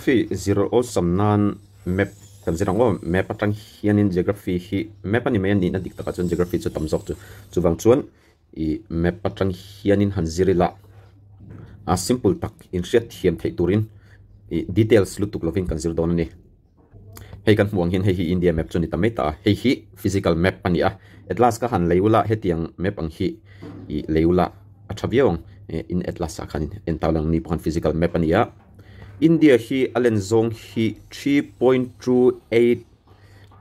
Geography zir awlsam nan map kan zir ang aw map atang hianin geography hi map a ni mai a nihna dik takah chuan geography chu tam zawk chu chuvang chuan ih map atang hianin han zir ila a simple tak inhriat thiam theih turin ih details lutuk lovin kan zir dawn a ni. Hei kan hmuh ang hian hei hi India map chu a ni ta mai ta a, hei hi physical map a ni a, atlas ka han lei ula hetiang map ang hi ih lei ula a tha viau ang eh in atlas ah khan en ta lang ni pawh khan physical map a ni a, India hi a len zawng hi 3.28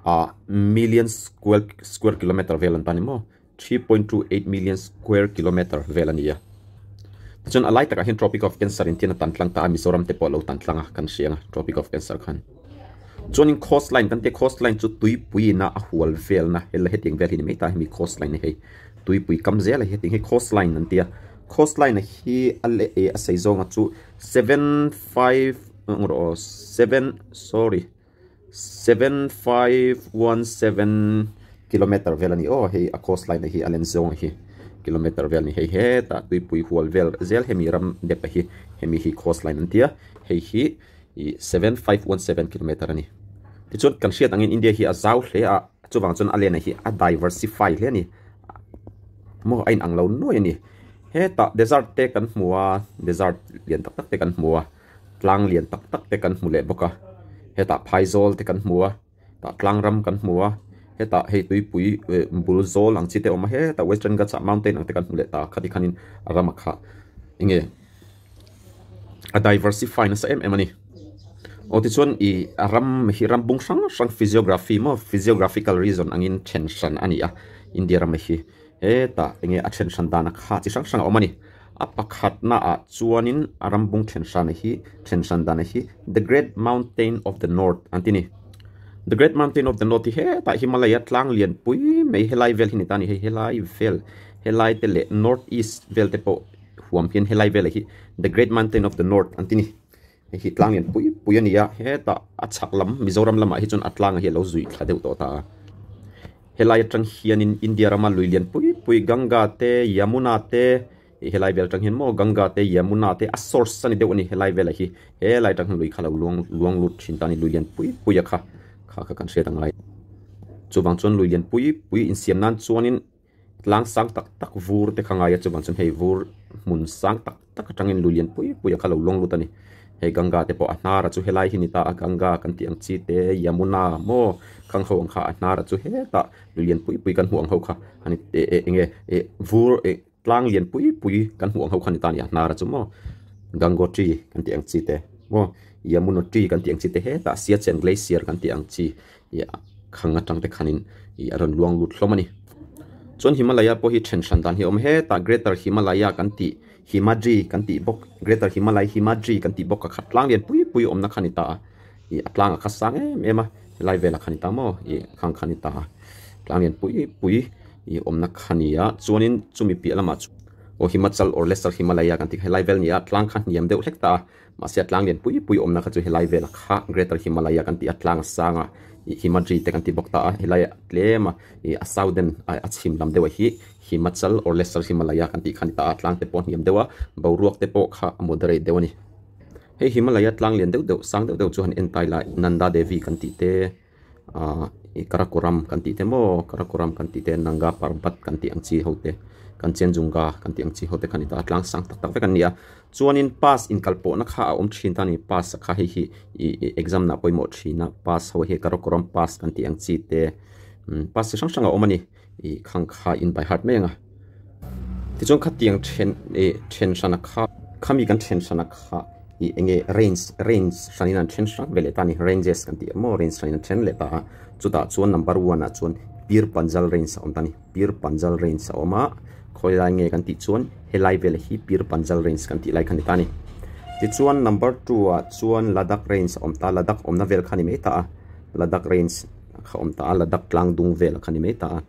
ah million square square kilometer vel an ta a ni maw. 3.28 million square kilometer vel a ni a. Tichuan a lai takah hian Tropic of Cancer in tin a tan tlang ta a, Mizoram te pawh a lo tan tlang a, kan hria ang a, Tropic of Cancer khan. Chuanin coastline kan tia, coastline chu tuipuiin a a hual velna, hela hetiang vel hi ni mai ta hemi coastline hi hei, tuipui kam zel a hi hetiang hi coastline an tia. Coastline hi a leh eh a sei zawnga chu 75 rawh aw 7 sorry. 7517 kilometer vel a ni aw hei a coast line hi a len zawng hi kilometer vel a ni hei hetah tuipui hual vel zel hemi ram dep a hi hemi hi coast line an tia hei hi ih 7517 kilometer a ni tichuan kan hriat angin India hi a zau hle a chuvang chuan a len hi a diversify hle a ni maw a inang lo nuai a ni hetah desert te kan hmu a desert lian tak tak te kan hmu a. Tlang lian tak tak te kan hmu leh bawk a, hetah phaizawl te kan hmu a, tah tlang ram kan hmu a, hetah hei tuipui eh bul zawl ang chi te a awm a, hetah western ghats ah mountain ang te kan hmu leh ta a, khati khanin a ram a khah enge a diversify nasa em em a ni. Aw tichuan ih a ram hi ram bung hrang hrang physiography maw physiographical region angin then hran a ni a, India ram hi hetah enge a then hran dan a kha chi hrang hrang a awm a ni. A pakhatna ah chuanin a ram bung then hran hi then hran dan hi The Great Mountain of the North an ti ni. The Great Mountain of the North hi hetah Himalaya tlang lian pui mai helai vel hi ni ta a ni hei helai vel helai te leh North East vel te pawh huam hian helai velah hi The Great Mountain of the North an ti ni. Hei hi tlang lian pui pui a ni a, hetah a chhak lam Mizoram lamah hi chuan a tlangah hi a lo zuih thla deuh tawh ta a. Helai atang hianin India rama lui lian pui pui Ganga te, Yamuna te, ih helai vel atang hian maw Ganga te, Yamuna te a source a ni deuh a ni helai velah hi. Helai atang hian lui kha lo luang luang lut thin ta a ni lui lian pui pui a kha kha kha kan hriat angai. Chuvang chuan lui lian pui pui insiam nan chuanin Tlang sang tak tak vur te kha ngai a chuvang chuan hei vur hmun sang tak tak atangin lui lian pui pui a kha lo lawng lut a ni. Hei Ganga te pawh a hnar a chu helai hi ni ta a Ganga kan tih ang chi te Yamuna maw khang ho ang kha a hnar a chu hetah lui lian pui pui kan hmuh ang ho kha a ni eh eh eng nge eh vur eh tlang lian pui pui kan hmuh ang ho kha ni ta a ni a hnar a chu maw Gangotri kan tih ang chi te maw Yamunotri kan tih ang chi te hetah Siachen glacier kan tih ang chi ih khang atang te khanin ih a rawn luang lut hlawm a ni. Chuan Himalaya pawh hi then hran dan hi a awm hetah Greater Himalaya kan tih Himadri kan tih bawk Greater Himalaya Himadri kan tih bawk a khat tlang lian pui pui awmna kha a ni ta a ih a tlang a kha sang em em a helai velah kha a ni ta maw ih khang kha a ni ta a tlang lian pui pui ih awmna kha a ni a chuanin chumi piah lamah chuan aw Himachal or Lesser Himalaya kan tih kha helai vel a ni a tlang kha hniam deuh hlek ta a. Mahse a tlang lian pui pui awmna kha chu helai velah kha Greater Himalaya kan tih a tlang a sang a ih Himadri te kan ti bawk ta a helai tlem a ih a southern a chhim lam deuh ah hi Himachal or Lesser Himalaya kan tih kha a ni ta a tlang te pawh a hniam deuh a boruak te pawh kha a moderate deuh a ni. Hei Himalaya tlang lian deuh deuh sang deuh deuh chu han en tai la Nanda Devi kan tih te ahh ih Karakoram kan tih te maw Karakoram kan tih te Nanga Parbat kan tih ang chi ho te Kanchenjunga kan tih ang chi ho te kha a ni ta a tlang sang tak tak vek an ni a chuanin pass inkal pawhna kha a awm thin ta a ni pass kha hei hi ih ih exam na pawimawh thin a pass ho hi Karakoram pass kan tih ang chi te umm pass chi hrang hrang a awm a ni ih khang kha in by heart mai ang a tichuan khatiang then ih then hrana kha khami kan then hrana kha ih eng nge range range hranin an then hrang ve leh ta a ni ranges kan tih maw range hranin an then leh ta a chutah chuan number one ah chuan Pir Panjal range a awm ta a ni Pir Panjal range a awm a khawi lai nge kan tih chuan helai vel hi Pir Panjal range kan tih lai kha a ni ta a ni tichuan number two ah chuan Ladakh range a awm ta a Ladakh awmna vel kha a ni mai ta a Ladakh range kha awm ta a Ladakh tlang dung vel kha a ni mai ta a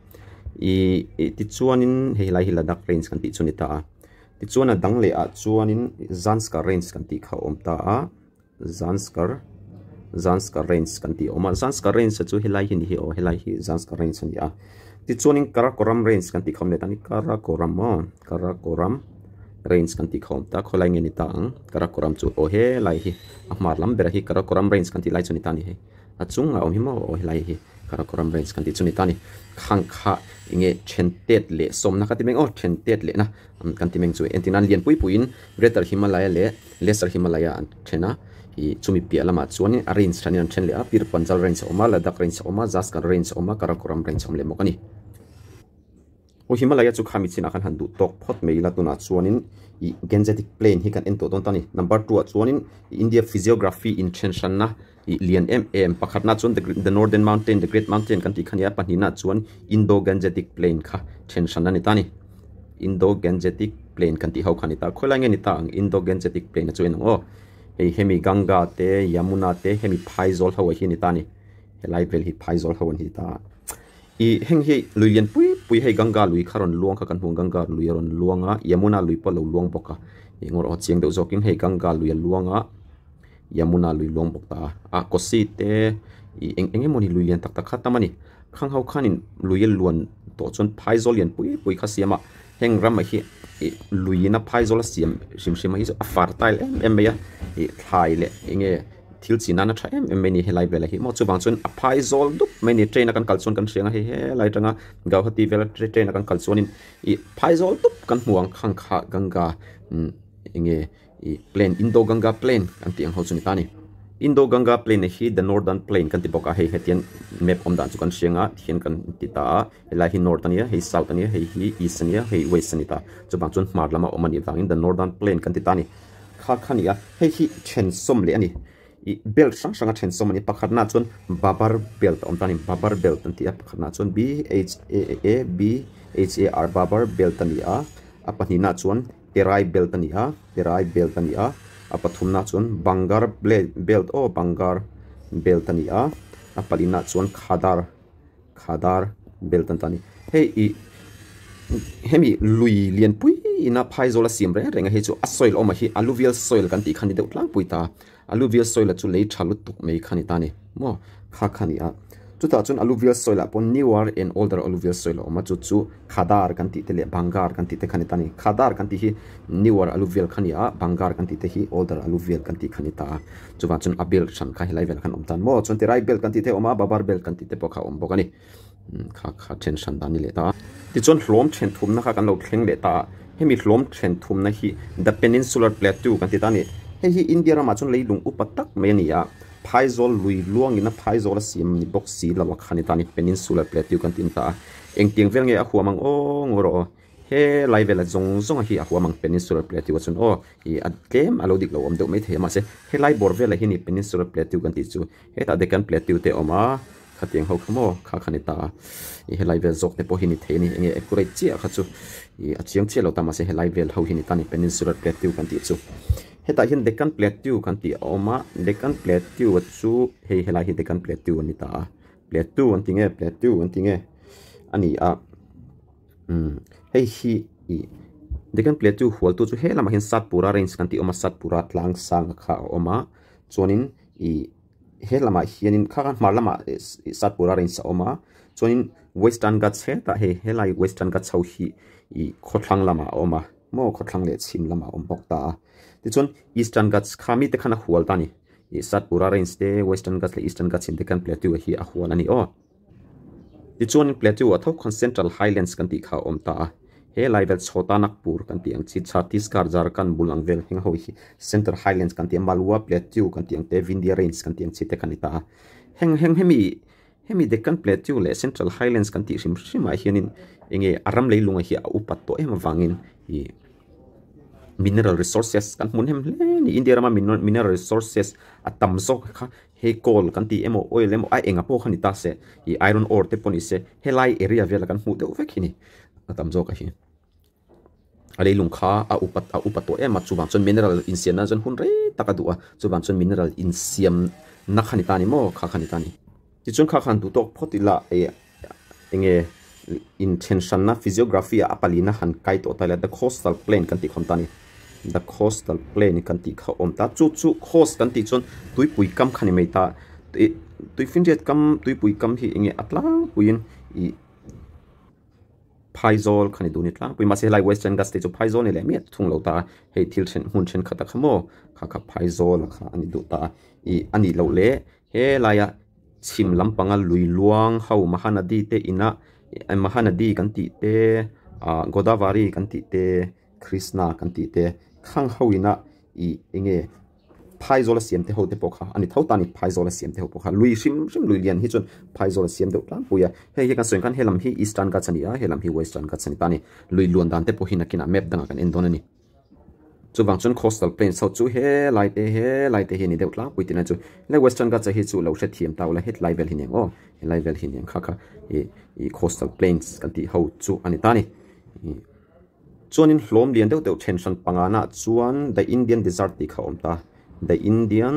ih ih tichuanin hei helai hi Ladakh range kan tih chu a ni ta a tichuan a dang leh ah chuanin Zanskar range kan tih kha a awm ta a Zanskar Zanskar range kan tih a awm a Zanskar range chu helai hi ni hi aw helai hi Zanskar range a ni a tichuanin Karakoram range kan tih kha a awm leh ta a ni Karakoram aw Karakoram. Range kan tih kha a awm ta khawlai nge ni ta ang Karakoram chu aw helai hi a hmar lam berah hi Karakoram Range kan tih lai chu ni ta a ni hei a chungah a awm hi maw aw helai hi Karakoram Range kan tih chu ni ta a ni khang kha enge then tet leh sawmna ka ti mai ang aw then tet lehna kan ti mai ang chu entir nan lian pui puiin Greater Himalaya leh Lesser Himalaya an then a ih chumi piah lamah chuanin a range hranin an then leh a Pir Panjal Range a awm a Ladakh Range a awm a Zaskar Range a awm a Karakoram Range a awm leh bawk a ni. Aw Himalaya chu khami chinah khan han duh tawk phawt mai ila tunah chuanin ih Gangetic Plain hi kan en tawh dawn ta a ni. Number two ah chuanin India physiography inthen hranna ih lian em em pakhatna chuan the northern mountain the great mountain kan tih kha nia pahnihna chuan Indo Gangetic Plain kha then hran a ni ta a ni. Indo Gangetic Plain kan tih ho kha a ni ta. Khawilai nge ni ta ang Indo Gangetic Plain a chu en ang aw. Hei hemi Ganga te Yamuna te hemi Phaizawl ho ah hi a ni ta a ni. Helai vel hi Phaizawl ho an ni ta a. Ih heng hi lui lian pui pui hei Ganga lui kha rawn luang kha kan hmu ang Ganga lui a rawn luang a Yamuna lui pawh a lo luang bawk a ih ngawr aw chiang deuh zawkin hei Ganga lui a luang a Yamuna lui luang bawk ta a ah Kosi te ih eng eng emawni lui lian tak tak kha tam a ni khang ho khanin lui a luan tawh chuan phaizawl lian pui pui kha siam a heng ram ah hi ih luiin a phaizawl a siam hrim hrim a hi chu a fertile em em mai a ih thlai leh eng nge. Thil chi nana tha em em mai a ni helai velah hi maw chuvang chuan a phai zawl dup mai a ni train a kan kal chuan kan hria ang a hei helai atanga Gauhati vela train a kan kal chuanin ih phai zawl dup kan hmu ang khang kha Ganga umm eng nge ih plain Indo Ganga plain kan tih ang ho chu ni ta a ni. Indo Ganga plain hi the northern plain kan ti bawk a hei hetiang map awm dan chu kan hria ang a tihian kan ti ta a helai hi north a nia hei south a nia hei hi east a nia hei west a ni ta chuvang chuan hmar lama awm a nih vangin the northern plain kan ti ta a ni. Kha kha ni a, hei hi then sawm leh a ni. Ih belt hrang hrang a then sawm a ni. Pakhatnaah chuan Babar belt a awm ta a ni. Babar belt an ti a, pakhatnaah chuan B H A A B H A R Babar belt a ni a. A pahnihnaah chuan Terai belt a ni a, Terai belt a ni a. A pathumnaah chuan Bangar belt aw Bangar belt a ni a. A palinaah chuan Khadar Khadar belt an ta a ni. Hei ih hemi lui lian pui ina phaizawl a siam reng reng a hei chu a soil awm a hi alluvial soil kan tih kha ni deuh tlangpui ta alluvial soil a chu lei tha lutuk mai kha ni ta a ni maw kha kha ni a chutah chuan alluvial soil ah pawh newer and older alluvial soil a awm a chu chu khadar kan tih te leh bangar kan tih te kha ni ta a ni khadar kan tih hi newer alluvial kha ni a bangar kan tih te hi older alluvial kan tih kha ni ta a. Chuvang chuan a belt hran kha helai velah khan awm tan maw? Chuan tirai belt kan tih te a awm a, babar belt kan tih te pawh kha a awm bawk a ni. Kha kha then hran dan a ni leh ta a. Tichuan hlawm then thumna kha kan lo thleng leh ta a, hemi hlawm then thumna hi The Peninsular Plateau kan ti ta a ni. Hei hi India ramah chuan leilung upa tak mai a ni a, phaizawl lui luangin a phaizawl a siam ni bawk si lo a kha ni ta a ni, Peninsular Plateau kan ti ta a. Engtiang vel nge a huam ang aw ngaw rawh aw. He lai vela zawng zawng a hi a huam ang Peninsular Plateau ah chuan aw ih a tlem a lo dik lo awm deuh maithei a mahse helai bawr velah hi ni Peninsular Plateau kan tih chu hetah Deccan Plateau te a awm a khatiang ho kha maw kha kha ni ta a ih helai vel zawk te pawh hi ni thei a ni enge accurate chiah kha chu ih a chiang chiah lo ta mahse helai vel ho hi ni ta a ni Peninsular Plateau kan tih chu hetah hian Deccan Plateau kan tih a awm a Deccan Plateau a chu hei helai hi Deccan Plateau a ni ta a Plateau an ti nge Plateau an ti nge a ni a. Umm hei hi ih Deccan Plateau hual tu chu he lamah hian Satpura range kan tih awm a Satpura tlang sang kha a awm a chuanin ih he lamah hianin kha kha hmar lamah Satpura range a awm a chuanin Western Ghats hetah hei helai Western Ghats ho hi ih khawthlang lamah a awm a maw khawthlang leh chhim lamah a awm bawk ta a tichuan Eastern Ghats kha mite khan a hual ta a ni ih Satpura range te Western Ghats leh Eastern Ghats in Deccan Plateau hi a hual a ni aw. Tichuan Plateau ah tho khan Central Highlands kan tih kha a awm ta a, he lai vel Chhota Nagpur kan tih ang chi Chhattisgarh Jharkhand bul ang vel heng ho hi Central Highlands kan tih a, Malwa Plateau kan tih ang te Vindhya Range kan tih ang chi te kha ni ta a. Heng heng hemi hemi Deccan Plateau leh Central Highlands kan tih hrim hrim ah hianin enge a ram leilunga hi a upat tawh em avangin ih mineral resources kan hmu hnem hle a ni. India rama mineral resources a tam zawk kha Hei coal kan tih emaw oil emaw a enga pawh kha ni ta se ih iron ore te pawh ni se helai area vela kan hmuh deuh vek hi ni a tam zawk a hi a leilung kha a upa a upa tawh em a chuvang chuan mineral insiam nan chuan hun rei tak a duh a chuvang chuan mineral insiam na kha ni ta ni maw kha kha ni ta ni tichuan kha khan duh tawk phawt ila ih enge inthen hranna physiography ah a palina han kai tawh ta ila the coastal plain kan tih kha awm ta a ni the coastal plain kan tih kha awm ta chu chu coast kan tih chuan tuipui kam kha ni mai ta ih tuifinriat kam tuipui kam hi enge a tlangpuiin ih. Phaizawl kha ni duh ni tlangpui mahse helai Western Ghats te chu Phaizawl ni leh miah thung lo ta a, hei thil then hmun thenkhat a kha maw kha kha Phaizawl a kha a ni duh ta a, ih a nih loh leh helaia chhim lampanga lui luang ho Mahanadi te ina Mahanadi kan tih te ah Godavari kan tih te Krishna kan tih te khang ho ina ih eng nge Phaizawl a siam te ho te pawh kha a ni tho ta a ni Phaizawl a siam te ho pawh kha lui hrim hrim lui lian hi chuan Phaizawl a siam deuh tlangpui a hei hi kan sawi ang khan helam hi Eastern Ghats a ni a helam hi Western Ghats a ni ta a ni lui luan dan te pawh hi nakinah map dangah kan en dawn a ni chuvang chuan coastal plains ho chu helai te helai te hi a ni deuh tlangpui tihna chu helai Western Ghats ah hi chu lo hrethiam ta ula hetlai vel hi ni ang aw helai vel hi ni ang kha kha ih ih coastal plains kan tih ho chu a ni ta a ni ih. Chuanin hlawm lian deuh deuh then hran pangana chuan The Indian Desert tih kha a awm ta. The Indian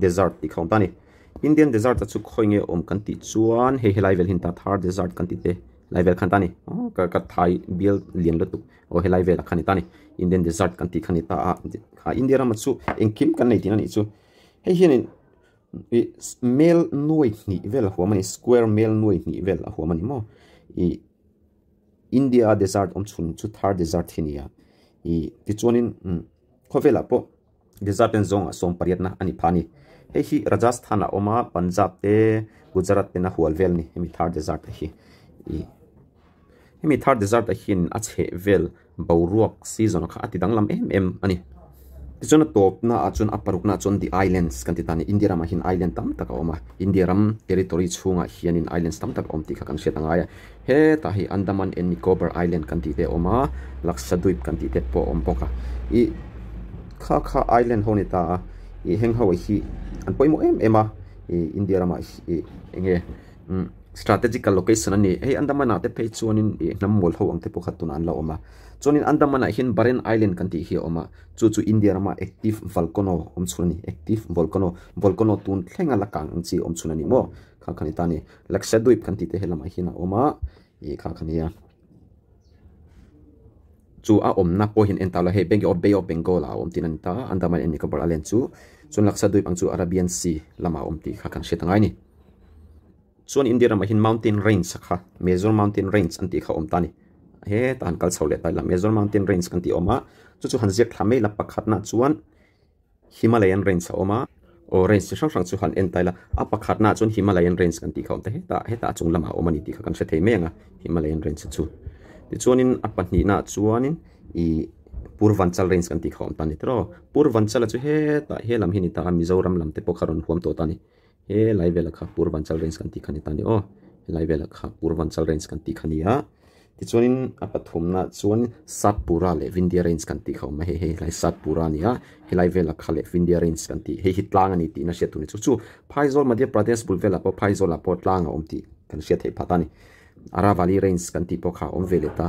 Desert tih kha a awm ta a ni. Indian Desert a chu khawi nge awm kan tih chuan hei helai vel hi an ta Thar Desert kan tih te lai vel khan ta a ni. Aw ka ka thai bial lian lutuk aw helai velah khan a ni ta a ni. Indian Desert kan tih kha a ni ta a kha India rama chu engkim kan nei tihna a nih chu. Hei hianin ih mel nuai hnih vel a huam a ni square mel nuai hnih vel a huam a ni maw ih. India a desert awm chhun chu Thar desert hi a ni a, ih tichuanin umm khawvelah pawh desert en zawngah sawm pariatna a ni pha a ni. Hei hi Rajasthan ah a awm a, Punjab te Gujarat ten a hual vel a ni hemi Thar desert te hi ih hemi Thar desert ah hian a chheh vel boruak season kha a ti danglam em em a ni. Tichuan a tawpna ah chuan a parukna ah chuan the islands kan ti ta a ni. India ramah hian island tam tak a awm a, India ram territory chhungah hianin islands tam tak a awm tih kha kan hriat a ngai a. Hetah hi Andaman and Nicobar Island kan tih te a awm a, Lakshadweep kan tih te pawh a awm bawk a. Ih kha kha island ho a ni ta a, ih heng ho hi an pawimawh em em a, ih India ramah ih eng nge umm strategical location a ni. Hei Andaman ah te phei chuanin ih hnam mawl ho ang te pawh kha tunah an la awm a. Chuanin Andaman ah hian Barren Island kan tih hi a awm a, chu chu India rama active volcano awm chhun a ni, active volcano, volcano tun thlenga la kang ang chi awm chhun a ni maw, kha kha ni ta a ni. Lakshadweep kan tih te helamah hian a awm a, ih kha kha nia. Chu a awmna pawh hian en ta lo hei Bank of Bay of Bengal ah a awm tih a ni ta a, Andaman and Nicobar Island chu, chuan Lakshadweep ang chu Arabian Sea lamah a awm tih kha kan hriat angai a ni. Chuan India ramah hian mountain range a kha Major mountain range an tih kha a awm ta a ni. Hetah han kal chho leh ta ila Major mountain range kan tih a awm a, chu chu han ziak thla mai ila pakhatnaah chuan Himalayan range a awm a, aw range chi hrang hrang chu han en ta ila a pakhatnaah chuan Himalayan range kan tih kha a awm ta hetah hetah a chung lamah a awm a ni tih kha kan hre thei mai ang a Himalayan range chu. Tichuanin a pahnihnaah chuanin ih Purvanchal range kan tih kha a awm ta a ni tiraw. Purvanchal a chu hetah he lam hi a ni ta a Mizoram lam te pawh kha rawn huam tawh ta a ni. He lai velah kha Purvanchal range kan tih kha ni ta a ni aw. He lai velah kha Purvanchal range kan tih kha ni a. Tichuanin a pathumna chuan Satpura leh Vindhya range kan tih kha a awm a, hei hei helai Satpura a ni a, helai velah kha leh Vindhya range kan tih hei hi tlang a ni tihna hriat tur a ni chu. Chu Phaizawl Madhya Pradesh bul velah pawh Phaizawlah pawh tlang a awm tih kan hriat theih phah ta a ni. Aravalli range kan tih pawh kha a awm ve leh ta,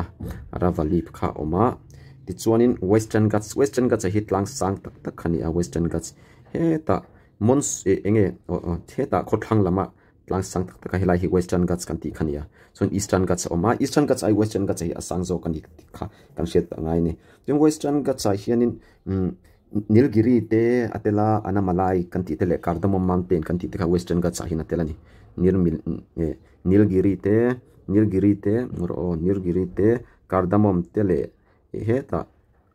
Aravalli kha a awm a. Tichuanin Western Ghats, Western Ghats ah hi tlang sang tak tak kha a ni a, Western Ghats hetah Mons eh eng nge aw aw hetah khawthlang lama tlang sang tak tak a helai hi Western Ghats kan tih kha a ni a chuan Eastern Ghats a awm a Eastern Ghats ai Western Ghats hi a sang zawk a ni tih kha kan hriat a ngai a ni chuan Western Ghats ah hianin umm Nilgiri te a tel a Anamalai kan tih te leh Cardamom Mountain kan tih te kha Western Ghats ah hian a tel a ni Nirmil eh Nilgiri te Nilgiri te aw Nilgiri te Cardamom te leh hetah.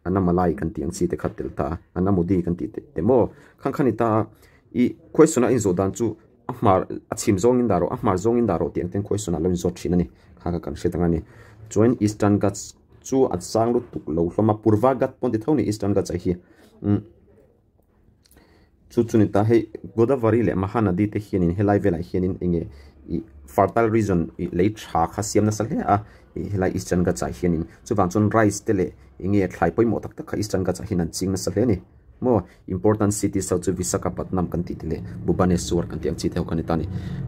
Anamalai kan tih ang chi te kha tel ta a, Anamudi kan tih te maw? Khang kha ni ta a, i question a inzawh dan chu a hmar a chhim zawngin dah rawh, a hmar zawngin dah rawh tih ang ten question ah lo inzawt thin a ni. Kha kha kan hriat ang a ni. Chuan Eastern Ghats chu a sang lutuk lo hlawm a, Purva Ghat pawh an ti tho a ni Eastern Ghats ah hi. Umm chu chu ni ta hei Godavari leh Mahanadi te hianin helai velah hianin eng nge ih fertile region ih lei tha kha siam nasa hle a ih helai Eastern Ghats ah hianin chuvang chuan rice te leh eng nge thlai pawimawh tak tak kha Eastern Ghats ah hian an ching nasa hle a ni maw important cities ho chu Visakhapatnam kan tih te leh Bhubaneswar kan tih ang chi te ho kha a ni ta a ni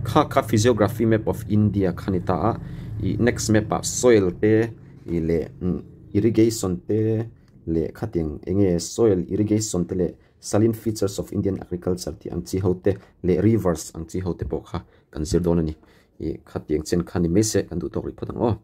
kha kha physiography map of India kha a ni ta a ih next map ah soil te ih leh irrigation te. leh khatiang eng nge soil irrigation te leh saline features of Indian agriculture tih ang chi ho te leh rivers ang chi ho te pawh kha kan zir dawn a ni ih khatiang chen kha ni mai se kan duh tawk rih phawt ang aw.